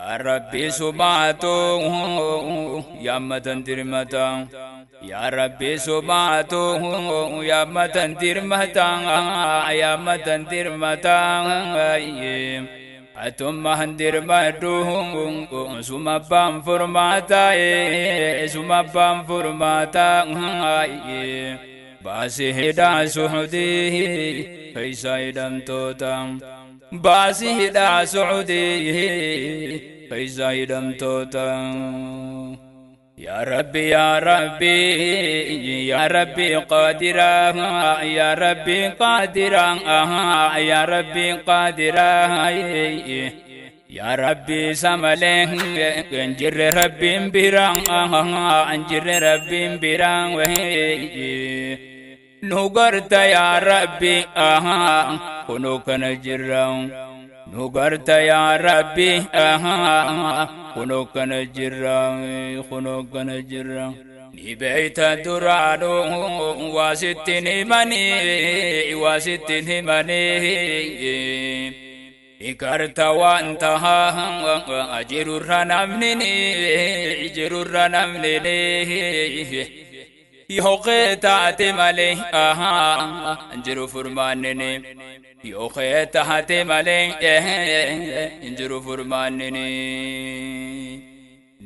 Yaa Rabbi sumaatu yaammatan dirmata. Yaa Rabbi sumaatu yaammatan dirmata, yaammatan dirmata. Atummaan dirmadhu, suma abbaan furmaata, suma abbaan furmaata. Baasii hidhaa Su'uudii keessa hidhamtoota. Baasii hidhaa Su'uudii keessa hidhamtoota. Yaa Rabbi, yaa Rabbi, yaa Rabbi qaadira, yaa Rabbi qaadira, yaa Rabbi qaadira. Yaa Rabbi samalee jirre Rabbiin bira, jirre Rabbiin bira. Nu garta yaa Rabbi, kunoo kana jirra. Nu garta yaa Rabbi, kunoo kana jirra, kunoo kana jirra. Ni beeyta duraanuu waa sittin himanii, waa sittin himanii. Ni garta waan tahaa jirurra namni, jirurra namni. Yoo taate malee jiru furmaannini. Yoo taate malee jiru furmaannini.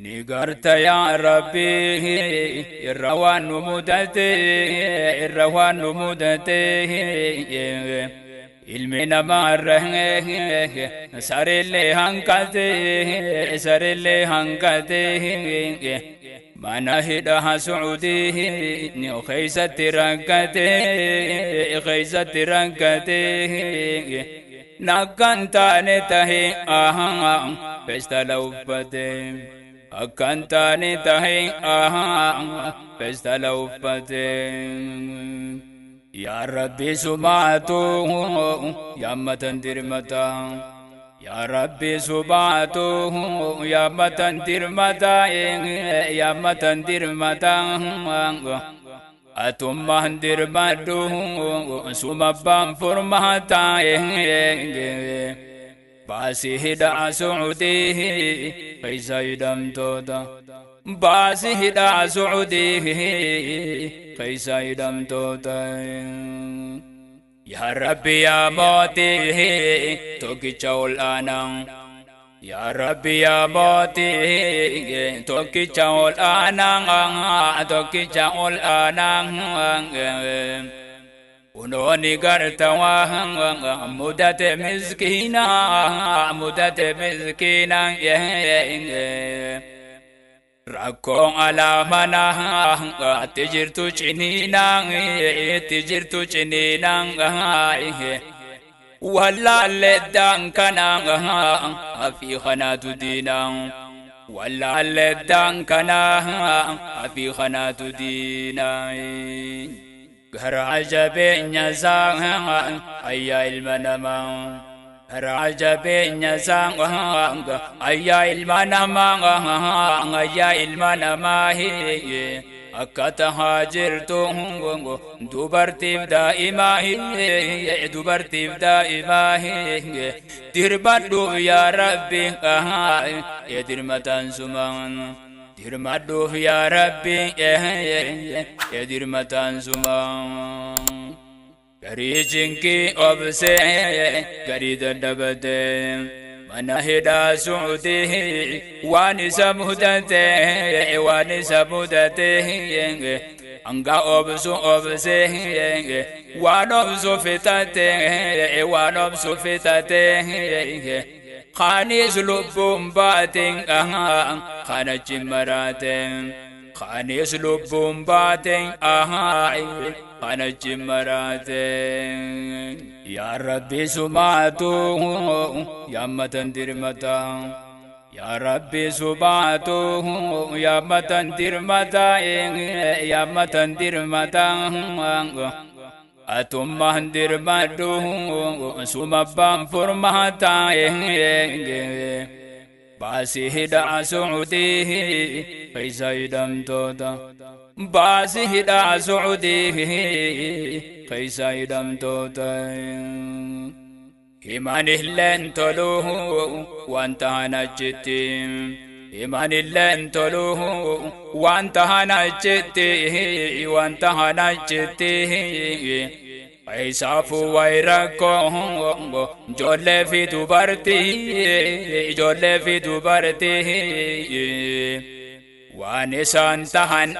Ni garta yaa Rabbi irra waan nu mudate, irra waan nu mudate. Ilmi namaa irra sareellee hanqate, sareellee hanqate. Mana hidhaa Su'uudii keessatti rakkate, keessatti rakkate. Nakkan taane tahe feestala uffate. Akkan taane tahe feestala uffate. Yaa Rabbi sumaatu yaammatan dirmata. Yaa Rabbi sumaatu yaammatan dirmata, yaammatan dirmata. Atummaan dirmadhu, suma abbaan furmaata. Baasii hidhaa Su'uudii keessa hidhamtoota. Baasii hidhaa Su'uudii keessa hidhamtoota. Yaa Rabbi yaa mootii tokkicha ol aanaa. Yaa Rabbi yaa mootii tokkicha ol aanaa, tokkicha ol aanaa. Kunooni garta waan mudate miskiina, mudate miskiina. Rakkoon alaa manaa itti jirtu ciniina, itti jirtu ciniina. Wallaalleddaan kana fi kanaatu diina. Wallaalleddaan kana fi kanaatu diina. Garaa jabeenya isaa ayyaa ilma namaa. Garaa jabeenya isaa ayyaa ilma namaa, ayyaa ilma namaa. Akka tahaa jirtu dubartiif daa'imaa, dubartiif daa'imaa. Dirmadhuuf yaa Rabbi dirmataan sumaan. Dirmadhuuf yaa Rabbi dirmataan sumaan. Garii jinkii obsee garii dadhabatee. Mana hidhaa Su'uudii waan isa mudate, waan isa mudate. Hanga obsu obsee waan obsu fixate, waan obsu fixate. Kaanis lubbuun baateen kan achi maraate. Kaanis lubbuun baateen kan achi maraate. Yaa Rabbi sumaatu yaammatan dirmata. Yaa Rabbi sumaatu yaammatan dirmata, yaammatan dirmata. Atummaan dirmadhu, suma abbaan furmaata. Baasii hidhaa Su'uudii keessa hidhamtoota. Baasii hidhaa Su'uudii keessa hidhamtoota. Himanilleen toluu waan tahan achitti. Himanilleen toluu waan tahan achitti, waan tahan achitti. Isaafuu wayi rakkoo ijoollee fi dubartii, ijoollee fi dubartii. Waan isaan tahan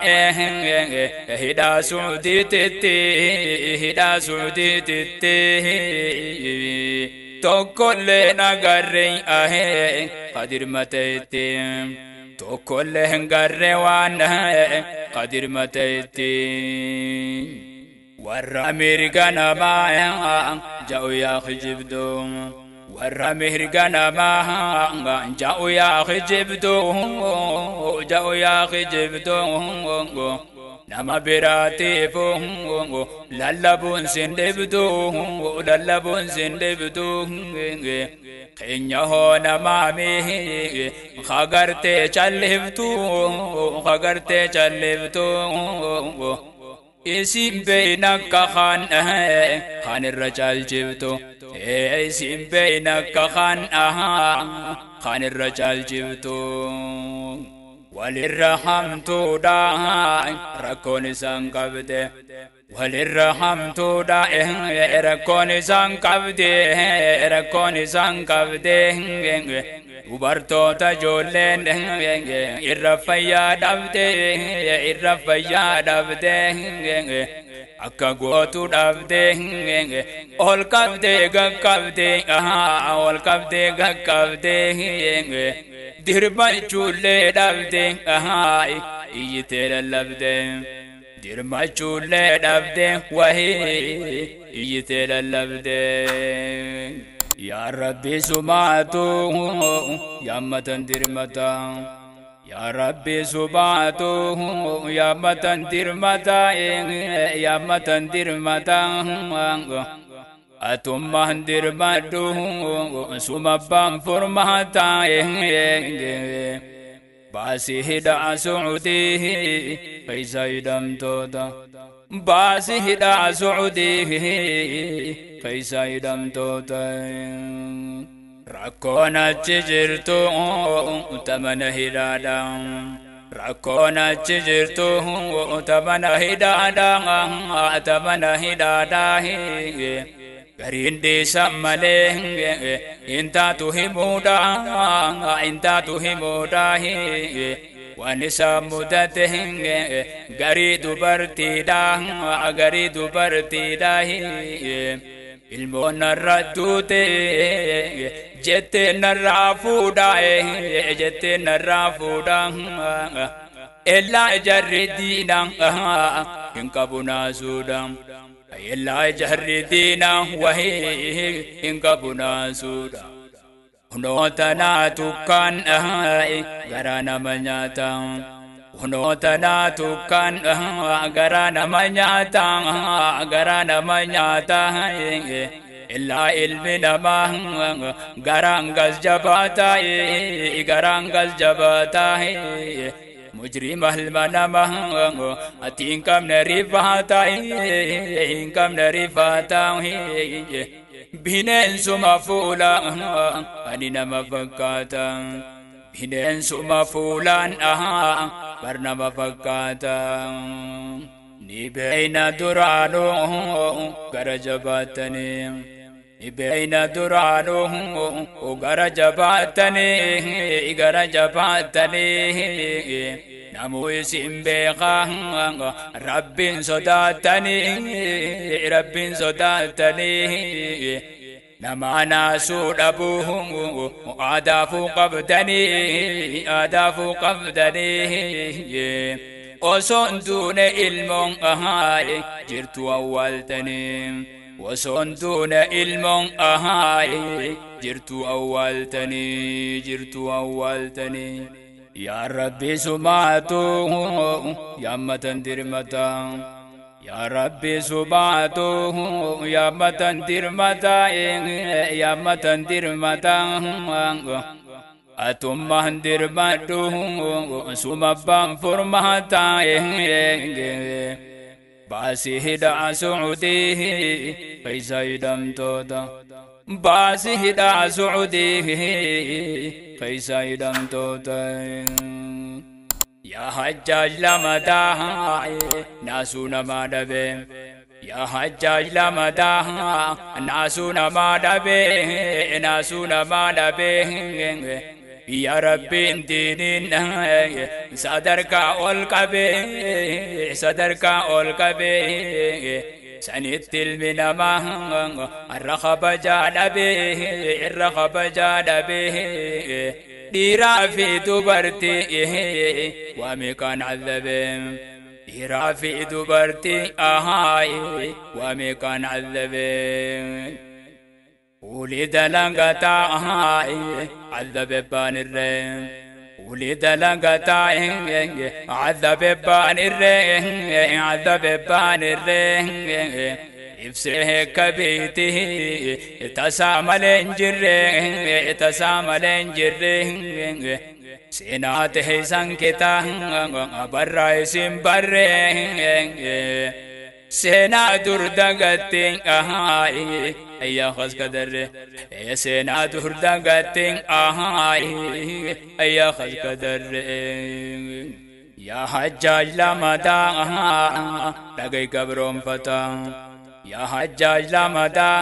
hidhaa Suudiititti, hidhaa Suudiititti. Tokkollee nagarre ahee qadirmateetti. Tokkollee hin garre waan qadirmateetti. Warra mirga namaa ja'u yaa kijibdu. Warra mirga namaa ja'u yaa kijibdu, ja'u yaa kijibdu. Nama biraatiif lallabuun sin dhibdu, lallabuun sin dhibdu. Keenya hoo namaami kagartee calliftu, kagartee calliftu. Isin beeyna akka kaan irra caalchiftu. Isin beeyna akka kaan irra caalchiftu. Walirra hamtuudha rakkoon isaan qabde. Walirra hamtuudha rakkoon isaan qabde, rakkoon isaan qabde. Dubartoota ijoolleen irra fayyaa dhabde, irra fayyaa dhabde. Akka gootu dhabde, ol qabde gaqqabde, ol qabde gaqqabde. Dirmachuullee dhabde, iyyitee lallabde. Dirmachuullee dhabde, wahii iyyitee lallabde. Yaa Rabbi sumaatu yaammatan dirmata. Yaa Rabbi sumaatu yaammatan dirmata, yaammatan dirmata. Atummaan dirmadhu suma abbaan furmaata. Baasii hidhaa Suudii keessa hidhamtoota. Baasii hidhaa Suudii keessa hidhamtoota. Rakkoon achi jirtu tamana hidhaadha. Rakkoon achi jirtu tamana hidhaadha, tamana hidhaadha. Gariin dhiisan malee hin taatu himuudha, hin taatu himuudha. Waan isaan mudate garii dubartiidha, garii dubartiidha. Ilmoon narra duute jettee narraa fuudha, jettee narraa fuudha. Ellaa jarri diina hin qabu naasuudha. Ellaa jarri diina wahii hin qabu naasuudha. Hunoota naa tukkaan garaa nama nyaata. Hunoota naa tukkaan garaa nama nyaata, garaa nama nyaata. Illaa ilmi namaa garaan gas jabaata, garaan gas jabaata. Mujrima ilma namaa ati hin qabne rifaata, hin qabne rifaata. Bineensuma fuula ani nama fakkaata. Bineensuma fuulaan bar nama fakkaata. Ni beeyna duraanuu gara jabaatanii. Ni beeyna duraanuu gara jabaatanii, gara jabaatanii. Namuu isin beekaa Rabbiin sodaatanii, Rabbiin sodaatanii. Nama naasuu dhabuu aadaafuu qabdanii, aadaafuu qabdanii. Osoon duune ilmoon jirtu awwaaltanii. Osoon duune ilmoon jirtu awwaaltanii, jirtu awwaaltanii. Yaa Rabbi sumaatu yaammatan dirmata. Yaa Rabbi sumaatu yaammatan dirmata, yaammatan dirmata. Atummaan dirmadhu suma abbaan furmaata. Baasii hidhaa Suudii keessa hidhamtoota. Baasi hidhaa Sucudii keeysa hidhamtoota. Yaa Hajjaaj lamataa naasuu namaa dhabe. Yaa Hajjaaj lamataa naasuu namaa dhabe, naasuu namaa dhabe. Yaa Rabbiin diiniin sadarkaa ol qabe, sadarkaa ol qabe. Sanitti ilmi namaa irra kabajaa dhabe, irra kabajaa dhabe. Dhiiraa fi dubartii waa meeqaan cazabe. Dhiiraa fi dubartii waa meeqaan cazabe. Ulii dalagataa cazabe baan irree. Ulii dalagataa cazabe baan irree, cazabe baan irree. Ibsee kabeeti tasaa malee hin jirre, tasaa malee hin jirre. Seenaa ta'e isan kitaa barraa isin barree. Seenaa dur dagatte ayyaa kaskadarre. Seenaa dur dagatte ayyaa kaskadarre. Yaa Hajjaaj lamataa dhagay gabroonfataa. Yaa Hajjaaj lamataa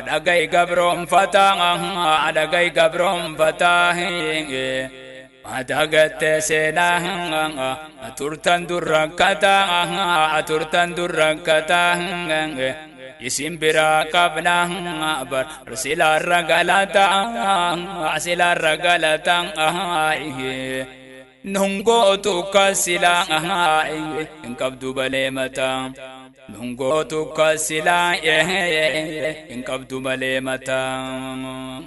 dhagay gabroonfataa, dhagay gabroonfataa. Madagatte seenaa turtan durrakkataa, turtan durrakkataa. Isin biraa qabna bar silaarra galataa, silaarra galataa. Nungootu kasilaa hin qabdu balee mataa. Nungootu kasilaa hin qabdu malee mataa.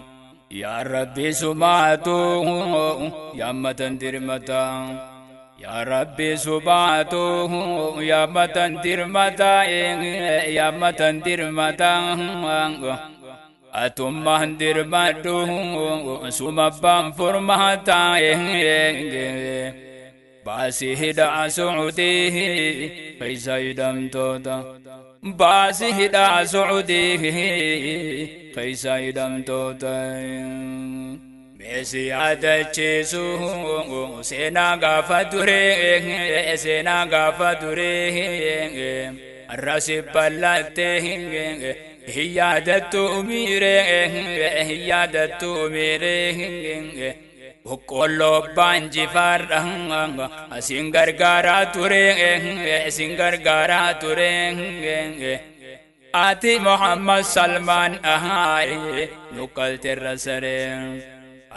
Yaa Rabbi sumaatu yaammatan dirmataa. Yaa Rabbi sumaatu yaammatan dirmataa, yaammatan dirmataa. Atummaan dirmadhu suma abbaan furmaataa. Baasii hidhaa Sucudii keeysa hidhamtoota. Baasii hidhaa Sucudii keeysa hidhamtoota. Meesi yaadachiisu seenaa gaafa duree, seenaa gaafa duree. Arrasi bal'attee hin yaadattu miiree, hin yaadattu miiree. Boqqolloo abbaan Jifaar asin gargaaraa ture, asin gargaaraa ture. Ati Muhammad Salmaan nu qalteerra saree.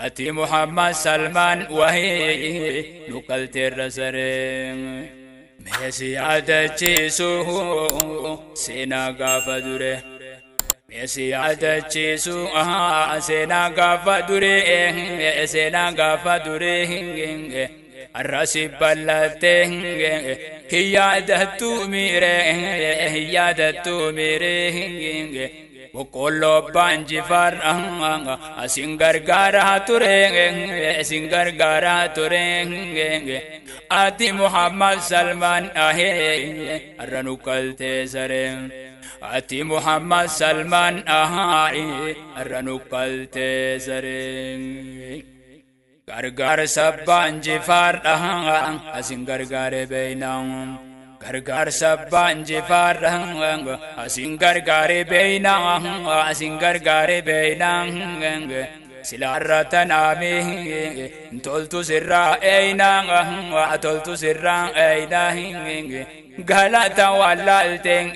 Ati Muhammad Salmaan wahii nu qalteerra saree. Meesi yaadachiisu seenaa gaafa dure. Meesi yaadachiisu seenaa gaafa dure, seenaa gaafa dure. Arrasi bal'attee hin yaadattu miiree, hin yaadattu miiree. Boqqolloo abbaan Jifaar asin gargaaraa ture, asin gargaaraa ture. Ati Muhammad Salmaan arra nu qaltee saree. Ati Muhammad Salmaan arra nu qaltee saree. Gargaarsa abbaan Jifaar asin gargaare beeynaa. Gargaarsa abbaan Jifaar asin gargaare beeynaa, asin gargaare beeynaa. Silaarra tanaami toltu sirraa eeynaa, toltu sirraa eeynaa. Galata wallaalteen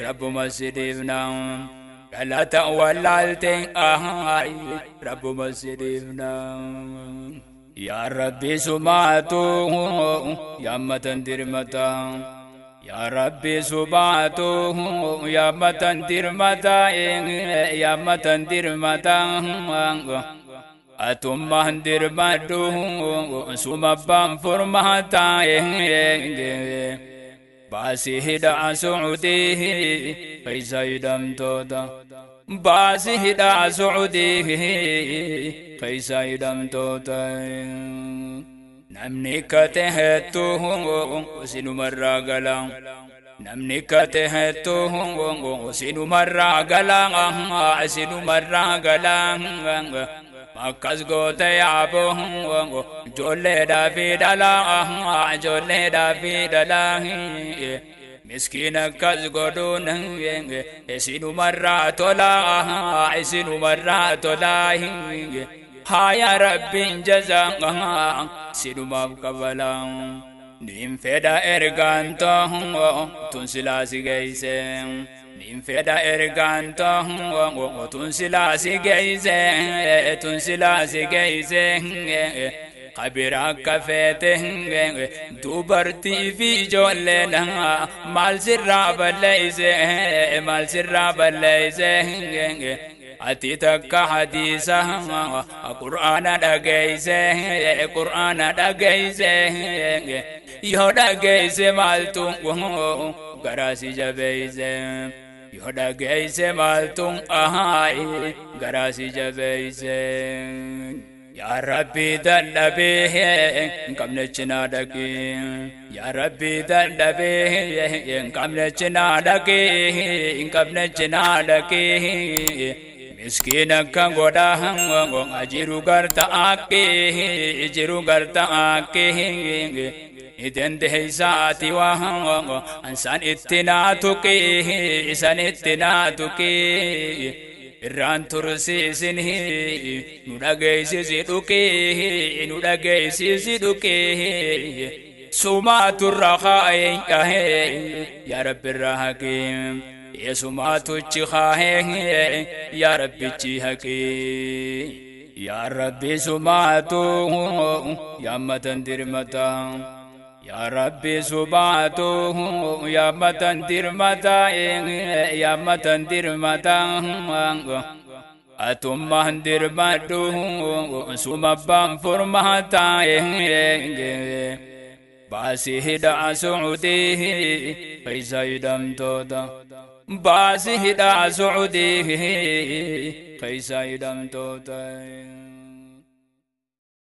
rabbuma si dhiifnaa. Galata wallaalteen rabbuma si dhiifnaa. Yaa Rabbi sumaatu yaammatan dirmataa. Yaa Rabbi sumaatu yaammatan dirmataa, yaammatan dirmataa. Atummaan dirmadhu suma abbaan furmaataa. Baasii hidhaa Sucudii keeysa hidhamtoota. Baasii hidhaa Sucudii keeysa hidhamtoota. Namni kate hedduu sinumarraa gala. Namni katehettu sinumarraa galaa, sinumarraa galaa. Akkas goote yaaboo ijoolleedhaa fi dhalaa, ijoolleedhaa fi dhalaa. Miskiina akkas godhuun isinumarraa tolaa, isinumarraa tolaa. Haa Rabbiin jazaa sinumaaf kabalaa. Niin fedha ergaan ta'u tun silaa si geeyse. Niin fedha ergaan ta'u tun silaa si geeyse, tun silaa si geeyse. Kabira akka feete dubartii fi ijoolleen maal sirraa balleeyse, maal sirraa balleeyse? Ati takka hadiisa qur'aana dhageeyse, qur'aana dhageeyse. Yoo dhageeyse maaltu garaa si jabeeyse? Yoo dhageeyse maaltu garaa si jabeeyse? Yaa Rabbi, dadhabee hin qabne cinaa dhaqee. Yaa Rabbi, dadhabee hin qabne cinaa dhaqee, hin qabne cinaa dhaqee. Miskiina kan godhaa jiru garta akkee, jiru garta akkee. Dandeeysaati waa ansaan itti naa tuqee, isan itti naa tuqee. Irraan tursiisin, nu dhageessisi dhuqee, nu dhageessisi dhuqee. Sumaatu irra kaa'ee, yaa Rabbi, irra haqee. Yesumaatu kaa'ee, yaa Rabbichi haqee. Yaa Rabbi, sumaatu yaammatan dirmata. Yaa Rabbi, sumaatu yaammatan dirmata, yaammatan dirmata. Atummaan dirmadhu, suma abbaan furmaata. Baasii hidhaa Suudii keessa hidhamtoota. Baasii hidhaa Suudii keessa hidhamtoota.